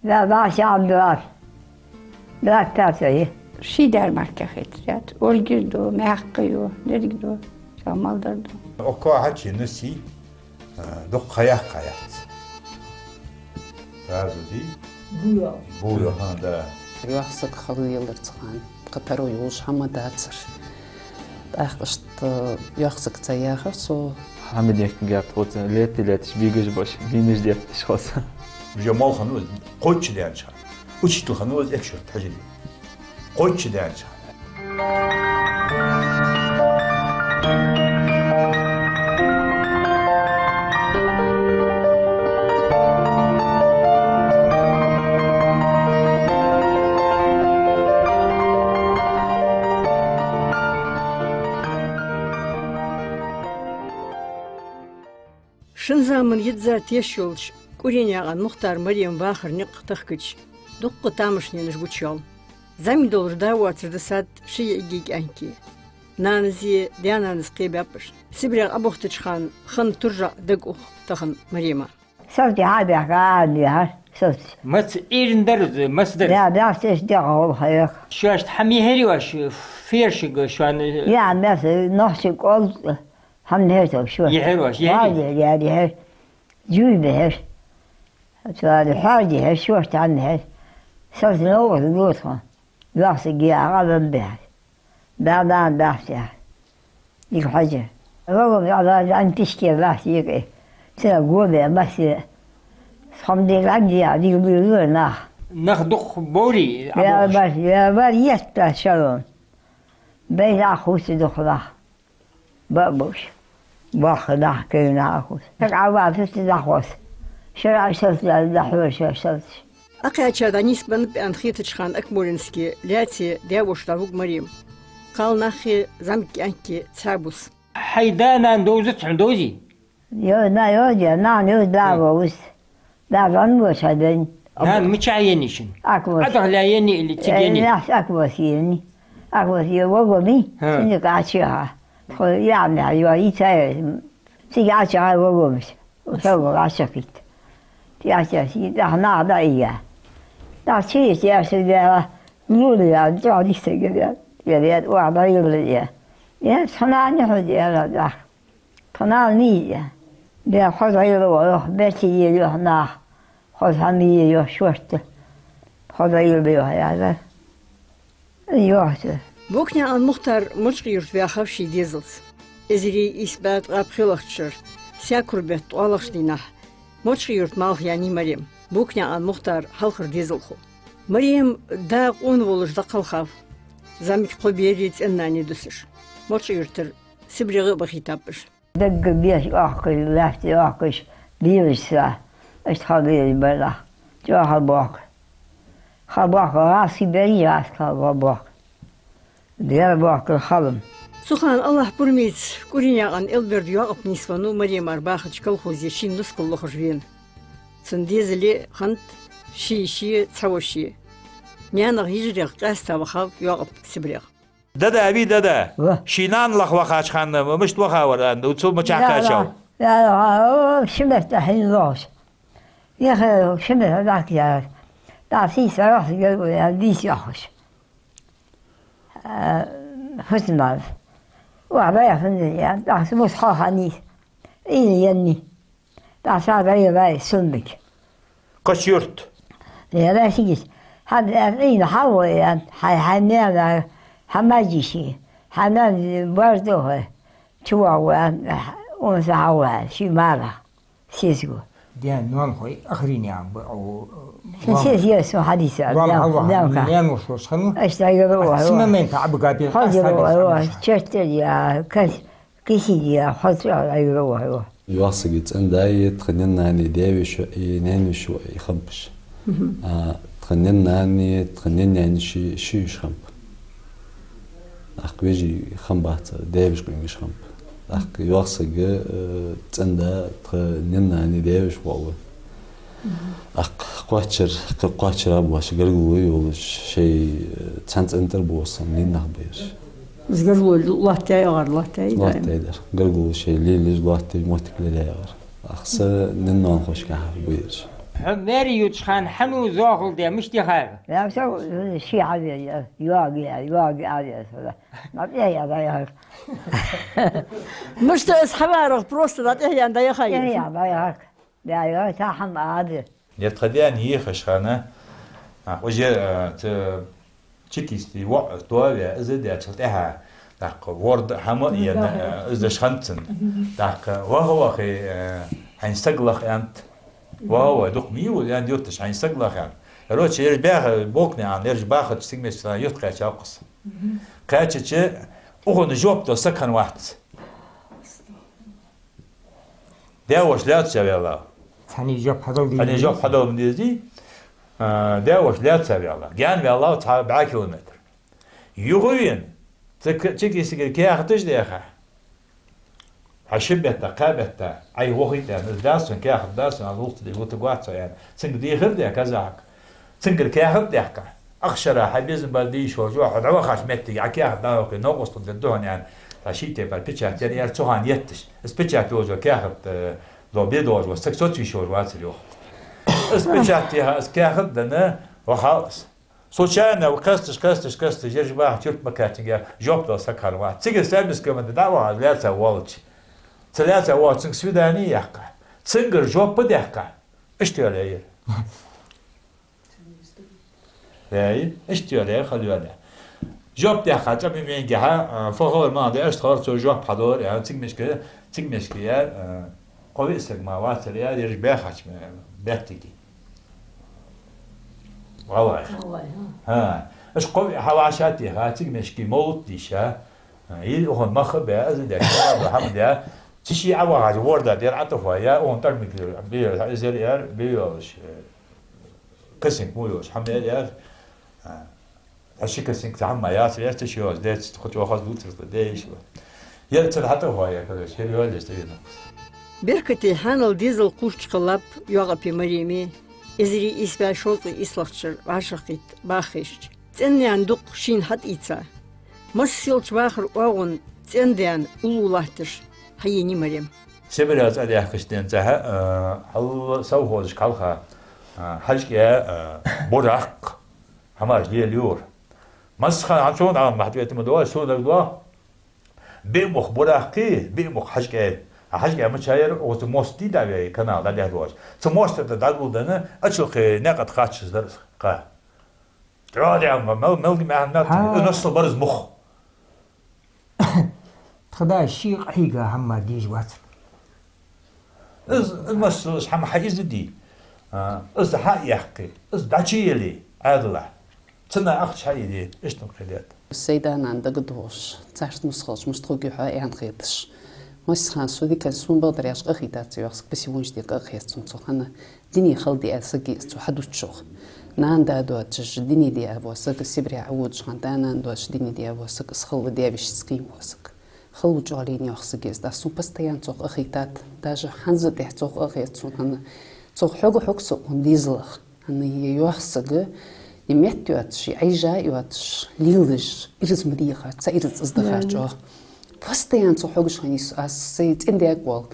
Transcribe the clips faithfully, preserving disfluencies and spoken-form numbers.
Да, да, шаьб, да. Да, тасай. Ший дар мара кхетар яц. Ольгир ду, мехкхий ю, дерг ду, шамалдар ду. Окко хьачи нуси, а, дукха хаяхка яц. Сразу ди? Буйо. Буйо, ха, да. Йоах саг хала лелар цхьан. Кхы пару юш хӀама дацар. ТӀаккха иштта йоах саг ца яхар со. Хьамидехка герт хоца, летти летташ бигаш баш, бинаш детташ хоца. Уже молханус, кхойтча денча. Учитель ханус экшур тхьажили. Кхойтча денча. Шин заман йизза теш йолча КӀуренакъан Мухтара Марема вахара никъ тахкача, дуккха тамашийнаш гучайоал. ЗӀамига долаш да воацаш дисад ши йиӀиги кӀаьнки. Нанази, даь-нанази кхебаьб уж. СибрегӀа Ӏобахийтача хана хинна туржа дагаух тахан Марема. Салтий хьабаьхка, а, баьхар, салтий. Маца ирин дар из, маца дар из? Да, да, сес дегӀа гӀолла хайх. Шоашта хӀама йихьар оаш, фершага шоана? Я, маца, нохчий кӀолла хӀама йихьар шоашта. Йихьар оаш, йихьар? Хьоади, я, йихьар. Жуй бихьар. Цара хьоади йихьар, шоашта хӀама йихьар. Салтий новкъост гуш тхо. Йоах саг, я, гӀалгӀа бихьар. Да, да, баьхтехь. Дика хьажа. Вагон Ӏала зӀамтишке баьхте юкъе. Цара гобе, массе. Схьамдира Ӏамдия, дика буйла нах. Нах дукха боврий? Вера бар, вера бар, етта шалом. Бейла Ӏахуца дукха нах. Бабуш. Бахха нах, кевна Ӏахуца. Так Ӏава фитта дахвас. Шера Ӏашалца дахвар, шера шалца. Акхача дӀанисбеннаб аьнна хетача хана Акмолинске лаьце даь-воша дӀавуг Марем. Кхалнахи зӀамига кӀаьнки цхьа бус. Хьай да-нана довзац хьона, довзий? Йо, на, йо, де, нана, йо, да, вовз. Да, ван воша ден. Нана мичахьа еннай шун? Аквас. Ӏадах лаьеннай или цига еннай? Э, нахс Аквас еннай. Аквас е вагоми, ха, синик Ӏачиха. Тхо яна, йо, ица, цига Ӏачиха вагомиш. Шалва Ӏачахит. Тяхтя си, дах нах да ия. Дах чири тяши дела, лули я, дох дисте геля. Геля, уа да илли я. Я, схана не ходи, я, дах. Тхона нийя. Бе хоза йила йоах, бе цига йоах нах. Хоза хӀама йоах шоашта. Хоза йила йоах яра. Йоах цо. Букнаькъан Мухтар Мочкъий-Юрта ваьхав ший дезалца. Эзар ийс бӀаь ткъаь пхелагӀча шера, саькур бетта ткъоалагӀча дийнахьа, Мочкъий-Юрта малх яьннай Марем, Букнаькъан Мухтара хьалхара дезалхо. Марема да къона волаш дӀакхелхав, зӀамига кхо береи цӀен-нанеи дусаш. Мочкъий-Юртара СибрегӀа а бахийтаб уж. Дагга беш оахкаш, лаьтта оахкаш, белаш са, иштта хьалбелаш бар нах. ЧӀоагӀа хьалбоаккх. Хьалбоаккх, гӀазкхий берий, гӀазкхий хьалбоаккх. Дера боаккхар халам. Цу хана АллахӀ пурамаца КӀуренакъан Элберда Йоакъап нийсвеннав Маремара бахача колхозе шийна нускал лохаш вена. Цун дезале хиннад ши йише, цхьа воше. Наьнах йижарех къаьста вахав Йоакъап СибрегӀа. Дада, ави, дада. Ва. Ший нана лаха вахача хана мишта вахавар, а, цу мичахьа кхаьчав? Я, я, о, ши метта хьин лохаш. Яхе, ши метта дӀакъяр. ДӀа сийса рохс гел, я, дийс яхаш. А, хӀусмал. Ва, бая хӀунда я, дӀа смус хьалханис. Ина янни. ТӀаккха ша дӀайолай сунбик. Кхача юрт. Яла сигис. Хьан, э, ина хьавоя, хьай, хьай мена, хьамаджиши. Хьанан бардо хой. ЧувагӀа, унса хьавоя, ши мара. Сизгу. Ден нон хой, ахрин ям бу, о, сизгу, сизгу, хьадис, лам, дам, хьалва, дам, ка. Лен вошос ханну. Аш дайгала, ва, ва. Сима мен та абгаби. Хоза, ва, ва. Чертер я, кас. Кисиди я, хоза, ай, ва, ва, ва. Йоах сага, цӀен-даи тха наьна-наьни даь-веший, наьна-веший хиннаб уж. Мгм. А, тха наьна-наьни, тха наьна-наьни ши, ши йиша хиннаб. ТӀаккха вежарий хиннабац, даь-веший къонгаш хиннаб. ТӀаккха йоах сага, э, цӀен-да тха наьна-наьни даь-веший воӀ ва. ТӀаккха кхоачар, кхы кхоачар а боацаш, гаргало йолаш, шоай, э, цхьан цӀен тӀара боацаш лийнна нах ба ераш. Из гаргало лоаттаяьй, агӀар лоаттаяьй, лоаттаяьй дар. Гаргало шоай лелаш, лоаттаяь моттиг лелаяьй агӀар. Ахса нин-ноанахошкахьара ба ераш. Хьо маьре йолча хана хьан зоахалол де мишта яхар? Я со ши хьавер, йоаг я, йоаг я, я со. Ма я, я, я. Мишта аз хьаварах просто да тӀехьа ян да яхай. Я, я, да яхар. Да, я, та хьам ади. Ер тха даьна ехаш хана, а, уже, а, т-, чекисти воӀ тоаве, из дечул тӀехьа, тӀаккха ворда хӀама а ена, э, из деш ханцан. ТӀаккха ваха-вахе, э, хьайн саг лаха аьннад. Ваха-вахе, дукха мий вул аьнна ютташ, хьайн саг лаха аьнна. Короче, ераш баха, бокне аьнна, ераш бахача сигмеча ютта кхаьчав-кх из. Кхаьчача, укхунна жоп дала саг хиннавац. Даь-воша лаьца ваьлла. Цхьанне жоп хьадала дезий? Цхьанне жоп хьадала дезий? А, даь-воша лаьца ваьлла. Гаьна ваьлла цхьа бӀаь километр. Юха вена, цу к-, чекистагара каьхаташ даьха. Хьа шин бетта, кхаь бетта, Ӏай вохийта, из дац сона, каьхат дац сона, аз лулхца де, вута гуац со, аьнна. Цунга дехар де, казахага. Цунгара каьхат даьккха. Ахшара хьай безам бар дийша волча, хьо дӀавахача моттиге Ӏа каьхат дӀаваккха, новкъостал дергда хьона, аьнна. Цхьа шийтта тайпара печать яр, яр цу хана етташ. Из печать йолаш каьхат, э, ло бе долаш ва, саг соцавеш волаш вацар йоах. Из печать яха, из каьхат денна, вахав из. Случайно кхесташ, кхесташ, кхесташ, ераш баха чурт ма кхаьчча, жоп дала саг хиннавац. Цига сабис команда дӀа а ваха, лаьца волча. Цу лаьца волча цунга свидани яьккха. Цунгара жоп а даьккха. Иштта йоалаяьй ер. Эй, иштта йоалаяьй, хала йоалаяьй. Жоп даьккха, цӀа ма венгехьа, а, фу хилар ма де, иштта хилар цо жоп хьадора, а, цига мишка, цига мишка яр, а, кхо-виъ саг мара вацар яр, ераш баьхача моттиге. ГӀалгӀай. ГӀалгӀай, хӀа. ХӀа. Уж кхо-виъ хьавӀашагӀтеха, цига мишка мовлат дийша. Из укхун мах а баь, из а даь, кхаба хӀама даь. Цу ши Ӏавахача ворда тӀера ӀотӀахоаяь, укхун тӀармиг бе-, из яр, бе йолаш, э, касинг мо йолаш хӀама яр. А, ши касинг цхьа хӀама яцар, яц цу ши йолаш, дец, тхо чӀоагӀа хоза дувцар, деш ва. Ер цар хьатӀахоаяь, короче, ер йоалаеш тӀавена. Беркате хьанал дезал кхувсача хана лаьб йоагӀапи Мареми, эзар ийс бӀаь шовзткъеи ийслагӀча шера вӀашагӀкхийтта баха хетача. ЦӀен-нана дукха шийна хьатӀаийца. Масса йолча вахара оагӀон цӀен-даьна уллув латташ хьаенай Марем. Сибре цӀадаьхкача денз цӀаьхьа, а, хьал совхозашка хьалха, а, хьажкӀа, а, буракх, хӀамаш лелайора. Масса хана хьан цунна Ӏалам махьтӀета ма доагӀа, сона дагадоагӀа. Биъ мух буракхи, биъ мух хьажкӀаи. А хьажкӀа мича яр, оцу мост дий дӀавеи, канал дӀадехьа доагӀаш. Цу моста тӀа дӀагулденна, ачалкхе наькъа тӀа кхаччалца дар из кхы. ТӀоадеа ма мел, мел мел, мел, мел, хӀа. Из носсал бар из мух. Тха да ший къахьийга хӀама дезаш вацар. Из, из масса, из хӀама хьаиза дий. А, из хьа а яьккхе, из дӀачуяла, Ӏаьдала. Цунна ахча хьаийде, иштта кхы дет. Сай да-нана дагадоагӀаш, царца мишта хилча, мишта хургья хьо аьнна хеташ. Масса хана со дикан сона бакъдар яш къахийтац йоах саг, пасивунча де къа а хет сона цо хана. Дуне хала диа саг я из цо хьадувцачох. Нана-да доацаш, дуне диа вола саг Сибре Ӏоводаш хана, да-нана доацаш дуне диа вола саг, из хала ва даь-вешийца кхийна вола саг. Хала ва чӀоагӀа лийнна йоах саг я из. ТӀаккха сона постоянно цох къахийтад, даже хӀанз а тӀехьа цох къахет сона хана. Цох хьога-хьога со укхун дезалах. ХӀана йоах сага, е метта йоацаш, е Ӏайжа йоацаш, лелаш, ираз ма дехар, цхьа ираз из дахар чӀоагӀа. Постоянно цох хьогаш хиннай со, аз сай цӀен-даьга оал.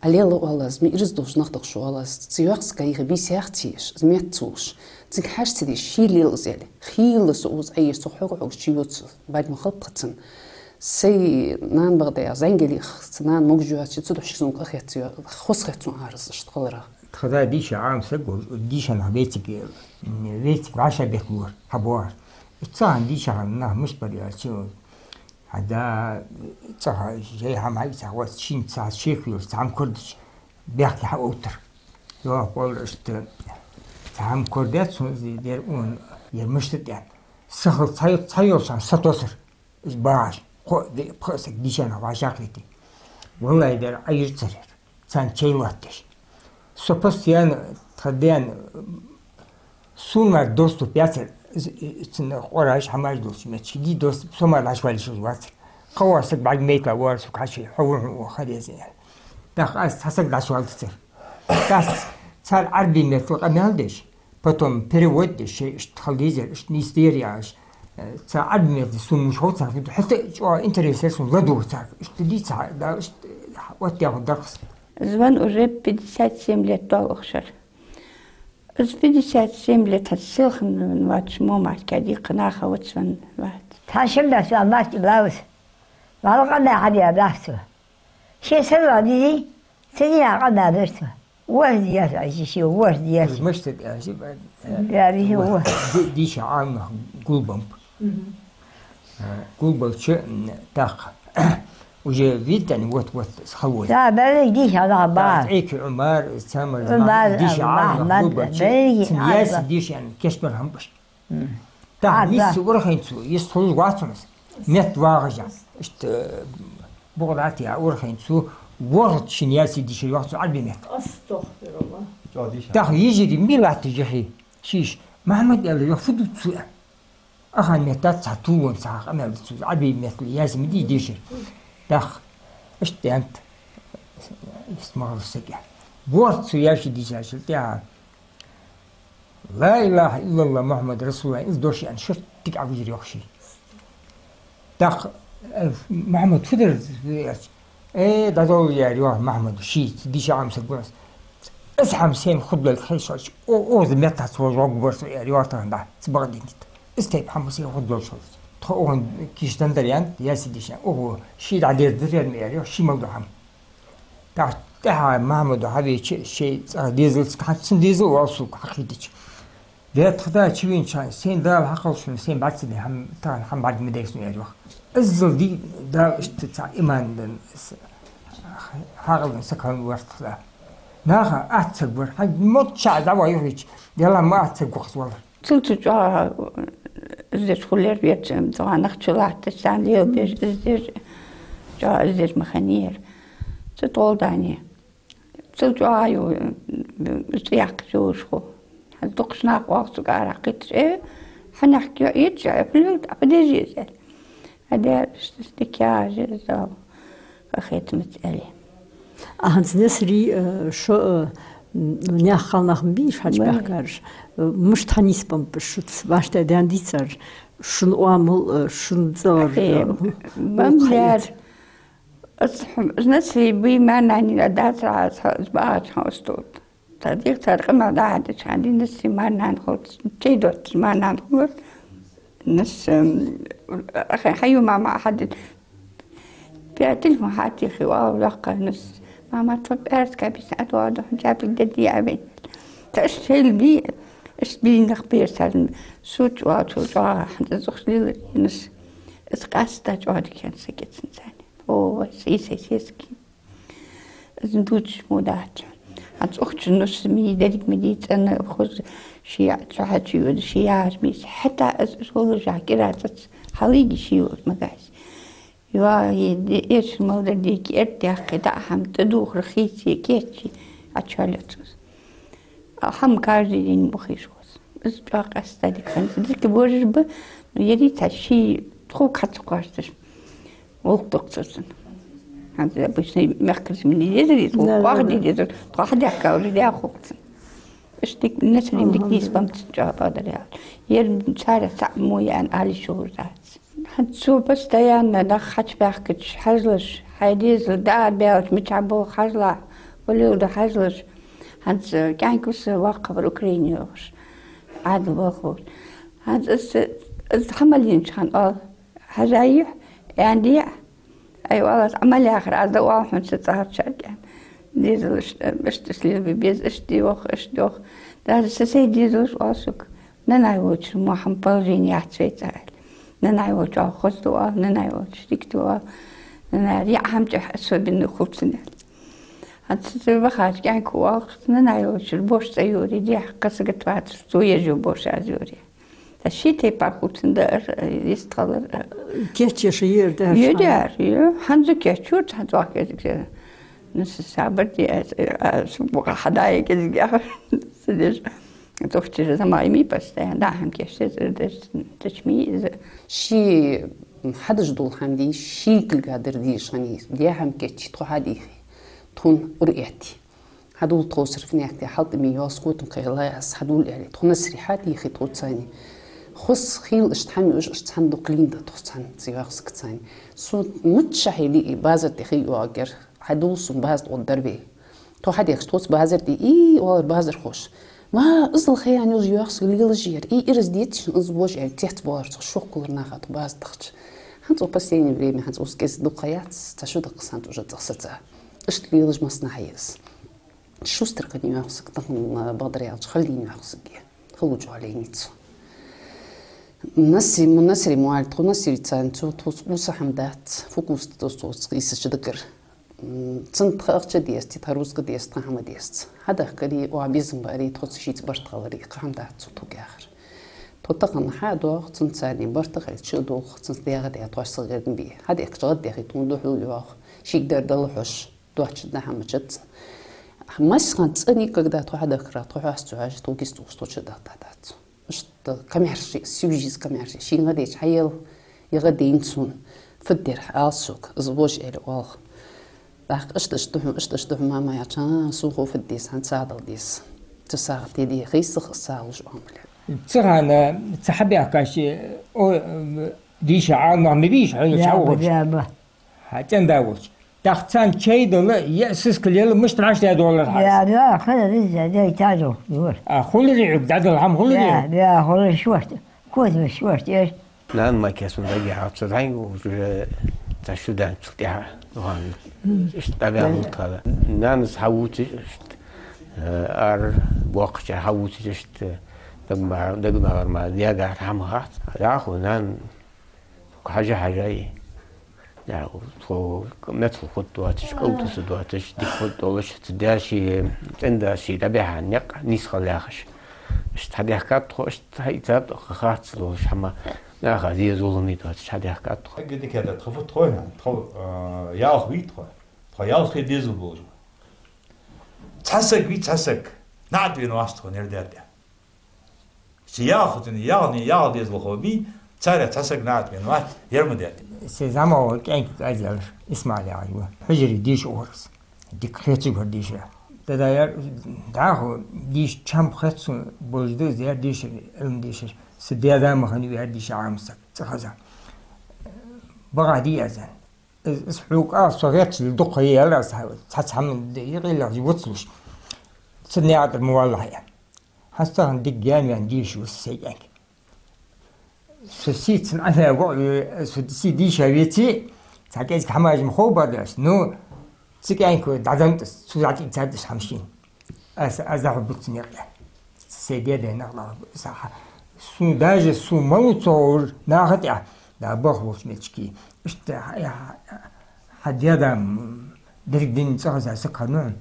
Ӏа лела оал аз, ма ираз долаш нах да-кх шо оал аз. Цо йоах сага, йиха бийса яхций еш, из метта ца вувш. Цунга хьажа ца деш, ший лела из аьле. Хийла со укхаза Ӏайеш, цох хьога-хьогаш чуйода со, бӀарг ма хилба тха цунна. Сай нана бакъда яха зӀамига лийха, са нана могаш йоацаш, цудухьа ший сона къахетац, хоза хет сона араз иштта хиларах. Тха да дийша Ӏалам саг ва, дийша нах вайцига, вайцига вӀашагӀбехк лора, хьабоагӀар. Цхьан дийша нах мишта бар аьлча, хьа да цӀагӀа жай хӀама хьаийца гӀоз, шийна цхьа шеко йолаш, цхьа хӀама корадича, бехке хьаовттар. Йоах, валлахӀи, иштта цхьа хӀама корадеш сона, из дер ун, ер мишта да аьнна. Са хала цхьа, цхьа йолча хана сатосар. Из багӀаш, кхо-, пхи саг дийша нах вӀашагӀкхийтте. ВаллахӀи, дер Ӏайжа цар ер, царна чай лоаттадеш. Со постоянно тха даьна, сона мара доступ яцар, из, из, цун къораш, хӀамаш долча моттиге, ди доступ, со мара дӀачувалийта везаш вацар. Кхы вола саг бӀарг меттала воагӀар сога хьаший, хьо вун хьо, хьо реза аьнна. ТӀаккха аз цхьа саг дӀачувалийтацар. ТӀаккха цар Ӏарбий меттала къамаьл деш, потом перевод деш, шоай иштта хила дезар, иштта нийсдер яхаш, э, цар Ӏарбий меттала сона муш хов цар, хӀаьта чӀоагӀа интерес яр сона ладувгӀа царга. Иштта дий цхьа, да, иштта оттадаьхад дакъас. Зван уже пятьдесят семь лет доал укх шера. Из пятьдесят семь лет хьа селхан вац, мо мачка дикха наха вац ван вац. Цхьа шин баьс ван мачка лавс. Валгана хьадия баьсу. Ши сарва дизи, сидия къамаьл берсу. Ворд яс, аьжи ши ворд яс. Мишта аьжи ба-, э, я, вихи ва-, ва-. Ди-, диша Ӏамнах гулбамп. Мгм. Э, гулбалча, м, тӀаккха. Уже видите, вот, вот, схавой. Да, бери диша Ӏамнах ба. ТӀаккха Ӏики Ӏумар, Цамар, Ӏумар, Зман, диша Ӏамнах Махьмад, гулбалча, бери цин яси Ӏамнах. Диша, ян, кешмар хьамбаш. Мгм. ТӀаккха А, да. Нийсса урхайнцу, из хулуш вацунас. Метта вагӀажа. Иштта, э, бугӀдатия урхайнцу, ворхӀ шин яси дишир вахцу Ӏарби метта. Астагфируллах. ТӀаккха йижири милатта жихи. Шиш, Махьмад аьлла, йо, фу ду цу? Ахан метта ца туван ца къамаьл цу Ӏарби метта яси миди дишир. ТӀаккха, иштта янт, ист магӀал саги. ВорхӀ цу яси дишачил тӀехьа. Ла илахӀа иллаллахӀ Мухьаммад расулуллахӀ, из дош ян шуьртиг Ӏавижир йохший. ТӀаккха, э, Мухьаммад фу дар, э, дӀадовла яр йоах Мухьаммад, ший, диша Ӏамса гурас. Из хьам сен худлал хьешаш, о, о, метта цо жог барсо яр йоах тан да, ц багӀдинит. Из тайп хьам сен худлал шалц. Тхо охан киш дандар ян, яси диша, ого, ший дӀадер дар ян яр йоах, ший мал ду хьам. ТӀаккха тӀехьа Махьмуд хьавеча, шей цӀа дезалца хьа, цун дезал вал сук хьакхийдача. Де тхада чивинча, сен Дала хьакхалшун, сен бац де хьам, тахан хьам бад ма дайсну яр йоах. Иззал ди Дала иштта цхьа иман дан, с-, хьагӀал дан сакалан варт тхада. Наха аццаг вар, хьа мотча дӀава юхич, яла ма аццаг гохс валар. Цул цу чӀоагӀа, э, издеш хулер вецам, цу нах чу латташ, царна лелабеш, издеш, чӀоагӀа издеш ма ханер. Цу толдани. Цул чӀоагӀа ю, э, цӀи яккха чуш ху. Хьал дукхаш нах вахцу гара кхиташ, э, хьанахки йо, ит ча, э, плюл, а подожди, э. Хьадер, ш-, ш-, дикяжи, зал, кахетмац эли. А хӀанз Насри, э, шо, э, м, ну, нях халнах ма бий, шо хьачбаьхкараш. Э, мишта хьанийсбампаш шуц, вашта даьн дийцар, шун оамал, э, шун цӀагӀар, э, э, бамляр. Ас хьу-, Насри буй, ма нани, а дацра, ас хьо-, ас багӀача хьо устут. Цадих цар къамаьл дӀахьадича, хьадин Насри ма нан хулц, чей дотташ ма нан хулц. Нас, эм, ахи, хьаю мама хьадин. Пя телефон хьатихи, вала лакха нас. Мама, тхо пӀаьраска бисна а доаду, хьун чапик дади а вен. Та аш шел би, аш би нах пер сарн. Суч вал, чу чуа, хьан зухш лил нас. Ас къаста чуа дикян сакецн цани. О, сисай сески. Аз дучу мо дац. ХӀанз ухчун нус ми дерриг ма дий цӀена, хуз ши цу хьачу йода, ши яр мис. ХӀаьта аз, аз волу жа кӀира цӀац, хьалиги ши йода магас. Йоа, е де-, эш малдар дийки эрт яхкхи, даа хӀама тӀадухра хийци, кечи, а чалецуз. А хӀама каждый день бухиш воз. Аз чӀоагӀа къаста дика ханца. Дика божаш ба, ну, яри ца ши тхук хьаца кхошташ. Волк токцуцун. ХӀанз обычный мягкий змени дезар, из волк, да, да, вахди дезар, тхо хьадяхка уже дяхуцун. Иштик несрин дик нийс бамт чӀоагӀа бадар ял. Ер цара цаӀ мо ян али шугӀур дац. ХӀанз цо постоянно нах хьачбаьхкача хьажлаш, хьай дезал даар баьлча, мичахь болх хьажлахь, улил да хьажлаш. ХӀанз кӀаьнкуса ваккхавар Украине йохуш. Ӏадал болх вохуш. ХӀанз ас, ас хьамалинчу хьан ол. Хьажаихь, яндиа, ай, валлас, Ӏамал яхар, аз да вал хьун ца цӀарча кӀен. Дезалаш, иштта леби, без, иштта йох, иштта йох. Даже сосед дезалаш вал сук. Нанай волчу мо хӀама положение яц вай цӀа аьлла. Нанай волчу а хозду вал, нанай волчу дикду вал. Нанай я хӀама чӀех особенно хулцин аьлла. ХӀанз ца вахача кӀаьнка вал, нанай волчу бош цӀа юри, дехь касагат вацаш, цу ежу бош аз юри. Ас ши тайпа хӀуцун даар, йистхилар. Кечъеш йер даар. Йер даар, йо. ХӀанзу кечъюр, цхьа цӀох кӀезиг. Ну, са сабар де, а, а, су буха хьадая кӀезиг, а, са деш. Цох чир замай ми постоянно, да, хӀама кечъеш, деш, деш ми из. Ши хьадаш дул хӀама дий, ши килга дар дий, шани, де хӀама кечъи, тхо хьадийхи. Тхун ур эти. Хьадул тхо сарфнехте хьалтӀами йос котун кхайла, ас хьадул аьле. Тхо Насри хьатӀехи тхо цани. Хус хил ишт хьами уж ишт цхьан дукълин да тхо цхьан цигахск цани. Су мучча хили и базар тӀехи юагер. Хьадул сум баз тӀод дарве. Тхо хьадехш тхоц базар тӀе и оалар базар хош. Ма, иззал ха яьнна йола йоах сога лелаш яр. И ираз детташ, из вож аьле, цец боарцах шок кулар наха тхо база дахча. ХӀанз цо последнее время, хӀанз укх кӀезига дукха яц, цхьа шу даккха санна уже цӀа саца. Иштта лелаш массанахьа я из. Шустрый кхы дийна йоах сога, тахан, а, бакъдар аьлча, хала дийна йоах сога. Хала чӀоагӀа лийннай цо. Насри, мо Насри мо аьле, тхо Насри царна цо, тхоца къувса хӀама дац, фу къувсаш да тхоца, къийсача дагара. М, цунна тха ахча дезац, тха рузкъа дезац, тха хӀама дезац. Хьадахкари, оаха безам баьри, тхоца шийца барт хилари, кхы хӀама дац цо тхога яхар. Тхо тахан хьадоагӀа, цунца царна барт хилча а доагӀа, цунца дегӀа дегӀа тхоаш сагӀа гӀердан бе. Хьадехкача гӀаддехи тхона духьал йоагӀа, шийга дар дала хьожаш, доацача да хӀама чац. Массахана цӀа никогда тхо хьадахкарах, тхо хьоаста цу хьажа, тхога кица тӀа укхаза тхо чу дахта дац. Иштта камаьрша, сюжетаца камаьрша. Шийна гӀа деча хьаела, я гӀа дийна цунна. Фу дергда ала сога, из вож аьле оалаш. ТӀаккха иштта, иштта да хьона, иштта, иштта да хьона, мама, аьлча, а, сона хов фу де деза, хӀанз сагӀа дала деза. Цу сагӀа тӀа дехийсах, из сагӀа луш оамал яр. Цу хана, цу хьабаьхкача, о, дийша Ӏаламнах ма бий уж, хьона, я, чхьавоагӀаш. Я, ба. Хьа цӀен-да волча. ТӀаккха царна чай дала, е сиска лела, мишта вӀаштӀехьадоалар хьа? Я, я, хила деза, дай тадо, юр. А, хулар-кх, дӀадала хӀама хулар-кх? Я, я, хулар шоашта. Коза шоашта, эш. Нана ма кхесса дагадаьд, цу дӀайна уже цхьа шу даьнначул тӀехьагӀа. Иштта дӀаваьннав тхо. Нанас хьавувцаш, иштта, э, ара боккхачар хьавувцаш, иштта, дага ма-, дага мара ма, дегар хӀама хац. Яхо, нана хьажа-хьажа, я, тхо мецал хургда доацаш, кӀалтӀа са доацаш, дика хургдолаш, цу даьший, цӀен-даьший дӀабихьа никъ нийса хила яхаш. Иштта хьадаьхкад тхо, иштта хьаийцад тхо харц долаш хӀама, наха зе, зулам доацаш хьадаьхкад тхо. Хьагга дика да тха фу тхо, тхо, а, ялх вий тхо, тхо ялх вий дезал болаш. Цхьа саг вий, цхьа саг. НаӀарга вена вац тхо, нер даьтта. Ши ялх, ялх, ялх дезалхо бий, царех цхьа саг наӀарга вена вац, ер ма даьтта. Се зӀамагӀа кӀаьнк аз яьлар, Исмаил яхаш ва. Хьужаре деша вар из. Дика хецаргвар дешара. Дада яр, дӀахо деша чам хет сона болаш да из, яр дешар, Ӏилма дешар. Са даь-да ма хиннав яр деша Ӏаламсаг, цӀи хеза. БагӀа дий аз. Из, из хьога ала, со гӀерташ дукха ха яьлар аз, цхьацца хӀама да, юкъе лехаш вуцлуш. Цу наькъа тӀара ма валлахь я. ХӀанз тахан дика гаьна ваьнна деша ва са сай кӀаьнк. Со сийца Ӏамал воӀ, со сий дийша веце, цхьа кӀезига хӀамаш ма ховбараш. Ну, цу кӀаьнко дӀадамтӀас, цо дӀатӀаийцадаш хӀама шийна. Аз, аз дӀахо буц никъ. Сай даь-даь никъ дӀахо буц. Са хьа-, сона даже сона малув ца ховр наха тӀа, да бах волча мечки. Иштта хьа-, хьа-, хьа даь-да, м, деррига дин цӀагӀа саг хиннав.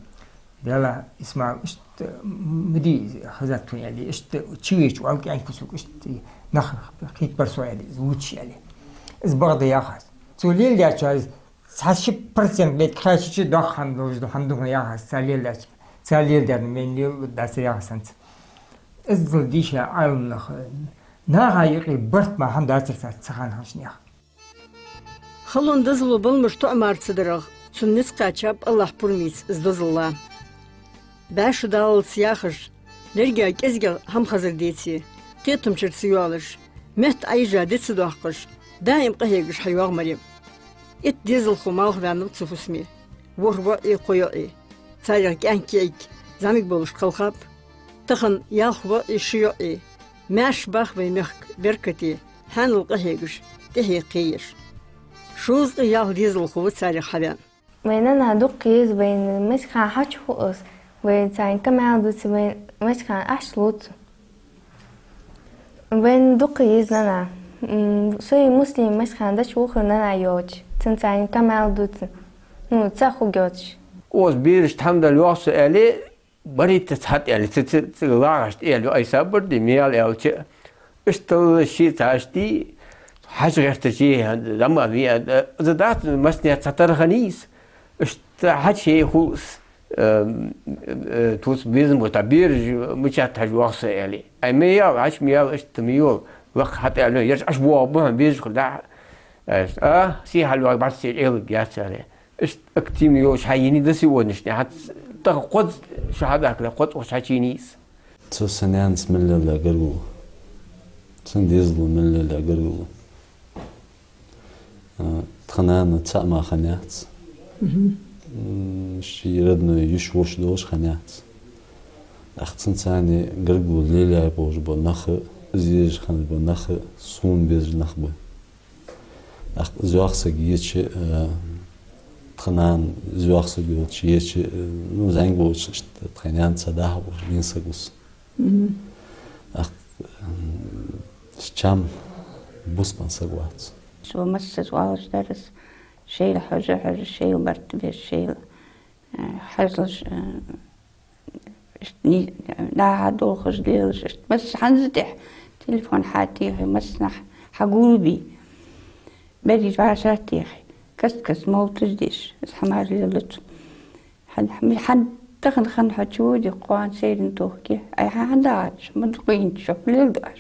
Дела, Исмаил, иштта ма дий хазат тхона аьле, иштта чувеча вӀалла кӀаьнк ва сога, иштта нах кхийтта бар со аьле, из вувцаш аьле. Из бакъда яхаш. Цо леладаьча из цхьа ши процент бетта кхаьчача доккха хӀама долаш да, хӀама да хьона яхаш, цар леладаьча, цар леладаьр мел леладац яхаш санца. Иззал дийша Ӏаламнах, наха юкъе барт ма хӀама дацар цар цу хана хиннача наьха. Халон дозало баламаш тоӀамар ца дарах, цунна низ кхаьчаб АллахӀ пурамаца из дозал. БӀаь шу даллалца яхаш, лерга кӀезигагӀа хӀама хазар деце, кхетамчура ца йоалаш, метта Ӏайжа ди ца доаккхаш, даим къахьегаш хьайоагӀа Марем. Итт дезалхо малхбаьннаб цу фусаме. ВорхӀ воӀи кхо йоӀи. Царех кӀаьнк йиӀиг зӀамига болаш кхелхаб. Тахан ялх воӀи ши йоӀи. Маьрша бах вай мехка беркате, хьаьнал къахьегаш, тӀехье кхееш. Шовзткъеи ялх дезалхо ва царех хьаваьнна. Вай нана дукха еза, вайна массахана хьачуху из, вай царна камаьл дувца, вай массахана ахча лувца. Вайна дукха еза нана. М, со Муслим массахана дӀачувохар нана йолча, цунна царна камаьл дувца. Ну, цхьа хургйоацаш. Оз бераш тхьамдал йоах со аьле, баритта цхьатӀа аьле, ца, ца, ца лагӀаш тӀа аьле, айса бар ди, мел аьлча, иштта ши цхьа ишти, хьаж гӀертачи, дама ви, а, а, за дац, маснет цхьа тарханийс, иштта хьачи хулс, э, э, тус безам бота, берж мичат хьаж вахса аьле. Ай, ме ял, хьач ме ял, иштта ме йол, лакх хьатӀа аьле, ерш аш бо, бо, берж хул да. А, си хьал ваг бац, се элг яц аьле. Иштта активни йолаш хьайийнай до сегодняшний. ХӀанз тахан кхозза шу хьадахкале, кхозза укхаза хьачийнай из. Цо са наьнас мел леладаь гаргало. Цун дезало мел леладаь гаргало. А, тха нана цаӀ мара хиннаяц. Мгм. М, ший родной йиша-воша долаш хиннаяц. ТӀаккха цунца гаргало лелаяь болаш бола нах а, из езаш хинна бола нах а сона безаш нах ба. ТӀаккха из йоах саг еча, э, тха нана из йоах саг йолча еча, э, ну, зӀамига волча, иштта тха наьнаца дӀахо болаш вена саг ва из. Мгм. ТӀаккха, м, чам бусбан саг вац. Цо массаза оалаш дар из, шоайла хьожа, хьожа, шоайла барт беш, шоайла, э, хьажалаш, э, иштта ни-, дӀа-хьа долхаш лелаш, иштта масса хӀанз а тӀехьа телефон хьатехе, массанахьа хьагулбе. Берригаш вӀашагӀтехе, каст-каста молиташ деш, из хӀама леладу цо. Хьан, хьан, хьан тахан хана хьо чу воде, кхоана сайранна тохке, ай, хьан, хьан дагӀац, ма дукха йинча, фу леладу Ӏа?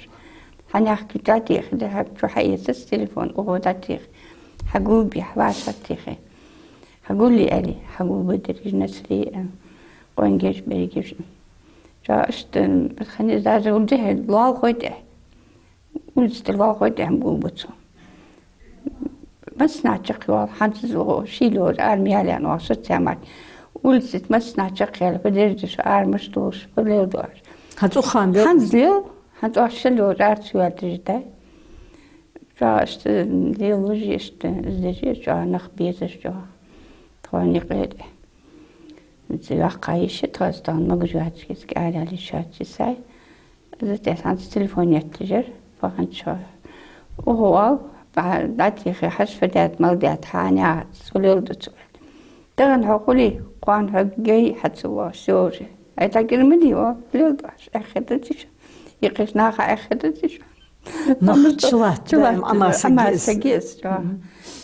Хьан яхки тӀатехе, да хьа чу хьаэцац телефон, укхо дӀатехе, хьагулбе, хьавӀашагӀтехе. Хьагулле аьле, хьагулбадар из Насри а, къонгаш, берригаш. Ча иштта, хӀанз из даже улица тӀа лоалахой тӀехьа. Улица тӀа лоалахой тӀехьа гулбу цо. Массанахьа чакхйоал, хӀанз из укхо ший лоархӀаш, арма яле аьнна, оаха соцсеть мара. Улица тӀа массанахьа чакхъяьле, фу деш да шо, арма мишта долаш, фу леладу Ӏа? ХӀанз укх хана лел? ХӀанз лел, хӀанз оаха шоай лоархӀаш, арма ца йоалийташ дай. Ча иштта лелаш, иштта из деш, ча нах безаш, ча тхона юкъе тӀа. Ца ваккха йиш я тха, из тахан магаш вац, кӀезига аравала йиш яц сай. Из тӀехьа хӀанз телефон етташ яр, баханчо. Укхо оал, дӀа-, дӀатехе, хьажа, фу даьд, мала даьд, хьанехьа, цо леладу цо. Тахан хьо хуле, кхоана хьо гей хьа ца воагӀаш, всё уже. Ай, тӀаккха ма дий, оал, леладу Ӏа, эхь хетаций шоана? Юкъе наха эхь хетаций шоана? Нах чулатт, чулатт, даим Ӏамал саг я из. Ӏамал саг я из, чӀоагӀа. Мгм.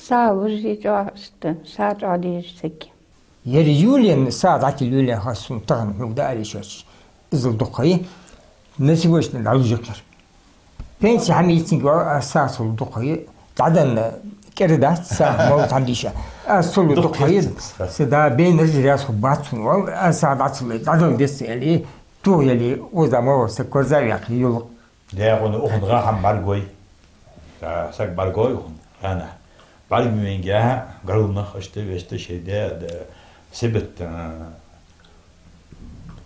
СагӀа луш я, чӀоагӀа иштта, сагӀа чӀоагӀа дезаш саг я. Ер Юлена сагӀа дӀатилла, Юлена, хьо сона тахан хьога дӀаарийша йоацаш, иззал дукха ха я, на сегодняшний день дӀалуш я-кх ер. Пенси хӀама йицинг вар, аз сагӀа цул дукха ха я, дӀаденна кӀира дац сагӀа, молла хӀама дийша. Аз цул дукха ха я, са да бейнараш раьза хургбац сона, валлахӀи, аз сагӀа дӀа ца лой, дӀадала деза аьле, тух яле, укхаза ма вар, са корзагӀваьккхе йолу. ДегӀана ухун гӀа хӀама бӀаргагой. Ца, саг бӀаргагой ухун гӀанахь. БӀаргавенгехь, гаргалнах, иштта, вешта, шай де, де, сибат, а,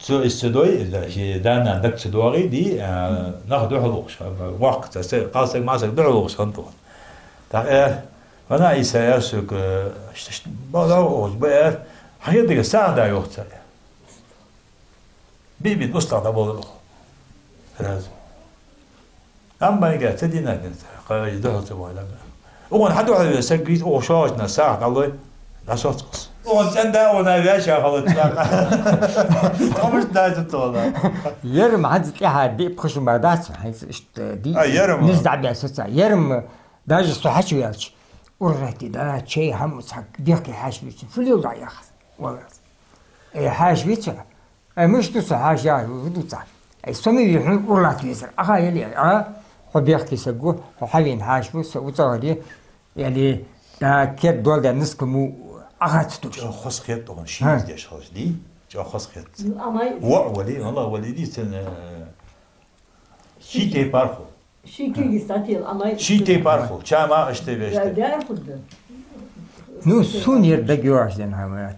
цо иштта дой, да, ши да-нана даг ца догӀий, ди, а, нах дуьхьал ухуш, а, воккха, ца, ца, кхалсаг, масаг дуьхьал ухуш хиннад тхуна. ТӀаккха, э, вана Ӏийса, аьлла сога, э, ш-, ш-, ба-, ба-, ухуш, ба, э, хьан дага сагӀа да йоху ца. Би-, би устагӀа дӀаболура укхо. Сразу. Амма майга ца динарг, кхайкхий дуьхьал ца вахана. Укхунна хьан дуьхьал веза саг вийца, укхо шогӀачунна сагӀа дӀалой, дӀасоцкъалц. Укхунна цӀена да, укхунна ваьша хала ца. Къамаш даьза тхуна. Ярам хӀанз тӀехьа диъ-пхи шу мара дац, хӀинца иштта диъ. А, ярам. Низ дӀабаьлла соцу. Ярам даже со хьачуваьлча, ургӀатта да, чай хӀама цхьа бехке хьаьша вийцина. Фу леладу Ӏа, яхаш. Валлахь. Э, хьаьша вийцина. Ай, мишта ду со хьаьша, яхаш, фу ду цхьа? Ай, со ма вий хьуна, ур латта везар. Ахьа, ели, а? Хьо бехке саг ву, хьо хьавийна хьаьша ву, со ву цӀагӀара, ели, да, керда дола даьнна низ ма ву, ахьа ца туьллуш. ЧӀоагӀа хоза хет тхуна, ши... Хьа. Из деш хилча, дий? ЧӀоагӀа хоза хет. Амма воӀ вале, валлахӀи, вале, дийцина, э, ший тайпара хул. Ший кегийца дӀатела, амма ший тайпара хул, ча ма иштта вешта. Да, да, хӀунда. Ну, суна ер дага йоагӀаш дена хӀама,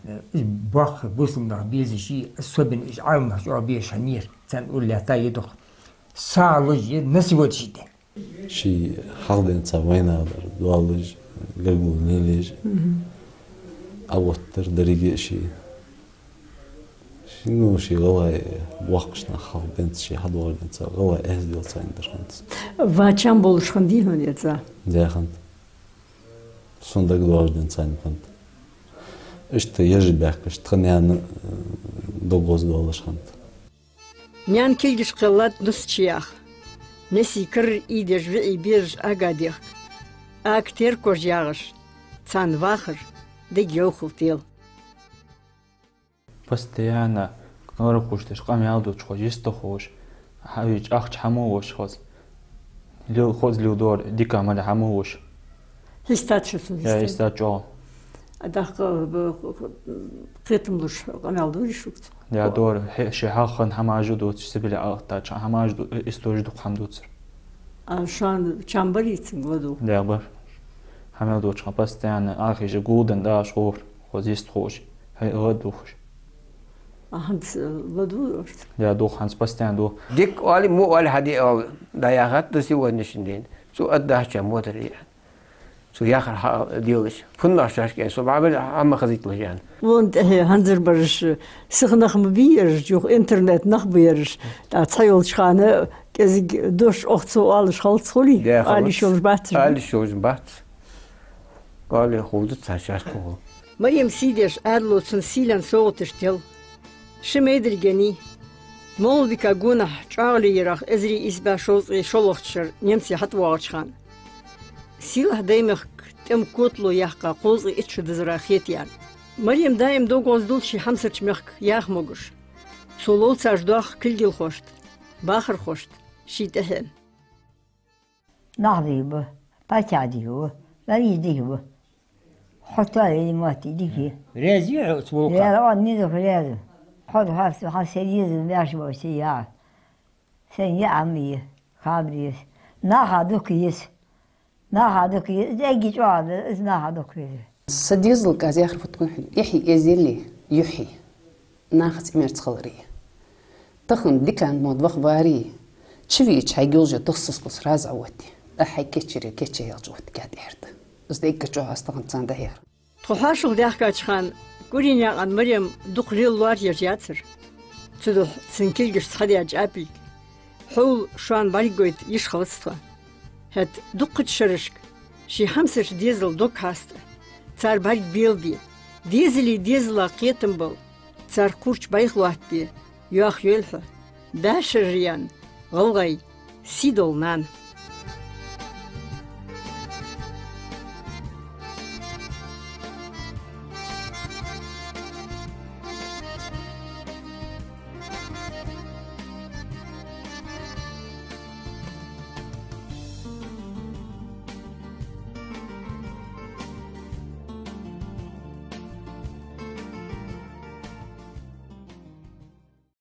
боккха бусалба нах безаш, особенно уьш Ӏаламнах чӀоагӀа безаш хӀама яр, царна ур лаьтта йи дукха. СагӀа луш я на сегодняшний день. Ший хьалха денца вайна дар, доаллаш, гаргало лелаеш. Мгм. Ӏа оттар дерриге а ший. Ший, ну, ший гӀалгӀай боккхача наха хьалха денца, ший хьадоагӀача денца, гӀалгӀай эздел цайна дар хӀанз. Ва чам болуш хиннадий хьуна иза? Да, хиннад. Сона дагадоагӀача денца цайна хиннад. Иштта ежа баьхкаш, тха наьна, э, дог гӀоздоалаш хиннад. Наьна кулгаш кхеллад нус чу яха. Несий карара ийдеш виӀий безаш ага дехка. Ага теркаш ягӀаш, царна вахар дага йовхал тела. Постоянно нора кхуьйсуш деш, къамел деш хоза, йистехь ховш, хьа-, ахча хьа ма веш хоза. Лил-, хоза леладора, дика ма ле хьа ма веш. Хьестад шу цунна? Я, хьестад. Хьестад чӀоагӀа. А тӀаккха, б-, кхетам луш къамел дора шуьца? Я, дора. Хье-, ши хьалха хӀама а дувцаш, Сибиле Ӏалатта ча хӀама а ду-, истореш дукха хӀама дувцар. А шоана чам барий цунга ладувгӀа? Да, бар. Хьа мел доцуш хьан постоянно Ӏахиша гулдан даш хӀор, хоза йистехь ховш, хье гӀа духуш. ХӀанз ладувгӀаш? Да, дувц, хӀанз постоянно дувц. Дика оалий, во оалий, хьаде оал, дӀаяхад да сегодняшний день. Цо аргдахача мотор я. Цо яхар хьаделаш. ФуннагӀа шашка, со бӀабар хӀама хазийталаш ян. Вон тӀехье хӀанзарбараш, сиха нах ма бий ераш, юха интернет нах ба ераш. ТӀа цхьайолча хана кӀезига дош ох цо оалаш халц хулий? Да, халц. Али шолж бац. Али шолж бац. Али хулда цхьа шаш туху. Марем сий деш, Ӏаьдало цун сийлен совгӀаташ тел. Ши майдилгений. МагӀалбика гонахьа чӀоагӀале ярах эзар ийс бӀаь шовзткъе шоллагӀча шера немций хьатӀавоагӀача хана. Сийлахь Даймехка тӀем котало яьккха кхузткъеи итт шу дизара хетаяьннай. Марем даим дог гӀоздул ший хьамсарча мехка яха могаш. Цо ловцаш доах кулгалхошта, бахархошта, ший тӀехьенна. Нах дий ба, паччахь дий ба, ларий дий ба. Хьо тоаели мотти дихи. Раьза я хьо оцу мулкха? Раьза, он низах раьза. Хьо хьас, хьас се деза беш бо се я. Сен я ам я, хабар ес. Наха дукха ес. Наха дукха ес. Из эгги чӀоагӀа да, из наха дукха ес. Са дезал кӀаза яхар фу тхуй хьона, эхьи эзели, юхьи. Нахаца имерца хилари. Тахан дикан мод ваха вари. Чувеча хьайга йолча тахсас кус раза а ватти. А хьай кечере кече ялча ватти кят эрта. Из дегга чӀоагӀа ас тахан цан дӀахьехар. Тхо хьоашалгӀа даьхкача хана, кӀуринаькъан Марем дукха лела лоархӀ еш яцар. Цудухьа цун кулгашца хьадаь чӀапилг. Хьол шоана бӀаргагойта йиш хилац тхо. ХӀаьта дуккхача шерашка ший хьамсарча дезала дог хьаста, цар бӀарг белабе, дезалеи дезала кхетам бала, цар кхурч бӀайха лоаттабе, йоах йойла хьо, бӀаьшераяьнна гӀалгӀай сий дола нана.